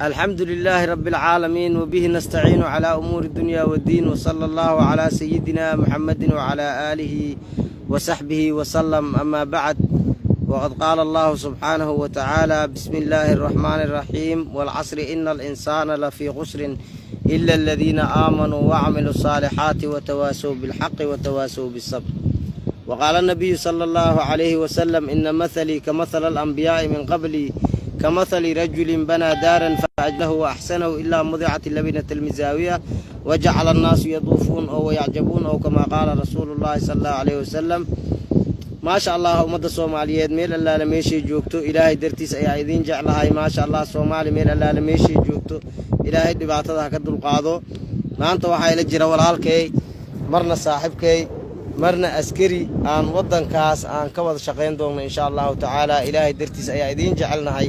الحمد لله رب العالمين، وبه نستعين على أمور الدنيا والدين، وصلى الله على سيدنا محمد وعلى آله وصحبه وسلم. أما بعد، وقد قال الله سبحانه وتعالى: بسم الله الرحمن الرحيم، والعصر، إن الإنسان لفي خسر، إلا الذين آمنوا وعملوا الصالحات وتواصوا بالحق وتواصوا بالصبر. وقال النبي صلى الله عليه وسلم: إن مثلي كمثل الأنبياء من قبلي، كمثل رجل بنى دارا فأجله وأحسنه إلا مضعت اللبنة المزاوية وجعل الناس يطوفون أو يعجبون، أو كما قال رسول الله صلى الله عليه وسلم. Maasha Allah, ummadda Soomaaliyeed meel allaale meeshay joogto, Ilaahay dartiis ayaa idiin jeclahay. Maasha Allah, Soomaali meel allaale meeshay joogto, Ilaahay dhibaatada ha ka dulqaado. Maanta waxaa ila jira walaalkay, marna saaxiibkay, marna askari aan waddankaas aan ka wada shaqayn doonno, insha Allahu tacaala. Ilaahay dartiis ayaa idiin jecelnahay.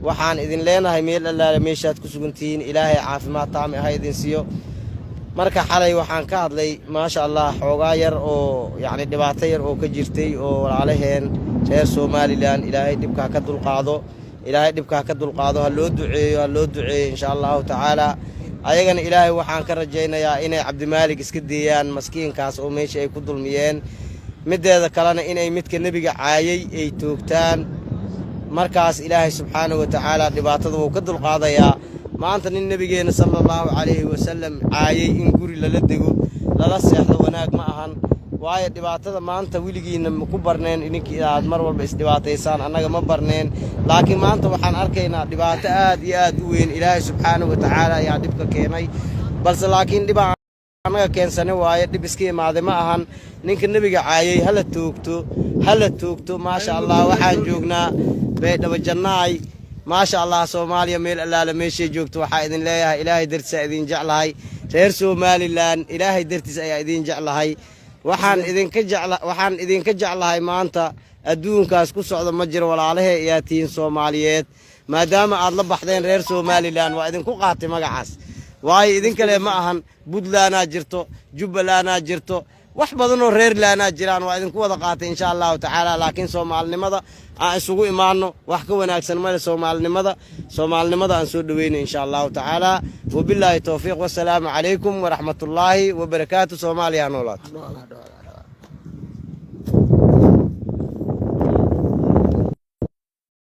Waxaan idin leenahay, meel allaale meeshaad ku sugantihiin, Ilaahay caafimaad taami ha idin siiyo. Marka xalay waxaan ka hadlay, maasha Allah, xoogaa yar oo yacni dhibaato yar oo ka jirtay oo walaalaheen reer Somaliland. Ilaahay dhibka ha ka dulqaado, Ilaahay dhibka ha ka dulqaado. Ha loo duceeyo, ha loo duceeyo, insha Allahu tacaala. Ayagana Ilaahay waxaan ka rajaynayaa inay Cabdimaalig iska deeyaan, maskiinkaas oo meesha ay ku dulmiyeen. Mideeda kalena, inay midka nebiga caayay ay toogtaan. Markaas Ilaahay subxaanahu wa tacaala dhibaatada wuu ka dulqaadayaa. Maanta nin nebigeenna sala Allahu calayhi wasalam caayay in guri lala dego, lala seexdo, wanaag ma ahan. Waayo, dhibaatada maanta weligiinna ma ku barneen idinkii aad mar walba isdhibaataysaan, annaga ma barneen. Laakiin maanta waxaan arkaynaa dhibaato aad iyo aad u weyn. Ilaahay subxaanahu wa tacaala ayaa dhibka keenay, balse laakiin dhibaa annaga keensane waaye, dhib iska imaaday ma ahan. Ninka nebiga caayay hala toogto, hala toogto. Maasha Allah, waxaan joognaa Baydhabo Jannaay. Maasha Allah, Soomaaliya meel allaale meeshay joogto, waxaa idin leeyahay, Ilaahay dartiis idin jeclahay. Reer Somaliland, Ilaahay dartiis ayaa idin jeclahay. Waxaan idinka jeclahay maanta adduunkaas ku socda ma jiro. Walaalahe ayaa tihiin Soomaaliyeed. Maadaama aad la baxdeen reer Somaliland, waa idinku qaatay magacaas, waayo idin kale ma ahan. Puntlandaa jirto, Jubbalandaa jirto, wax badanoo reer laanaa jiraan. Waa idinku wada qaatay, insha Allahu tacaala. Laakiin soomaalinimada aan isugu imaano, wax ka wanaagsan male. Soomaalinimada, soomaalinimada aan soo dhaweynay, insha Allahu tacaala. Wabilaahi towfiiq, wasalaamu calaykum waraxmatullaahi wabarakaatu. Soomaaliya ha noolaato.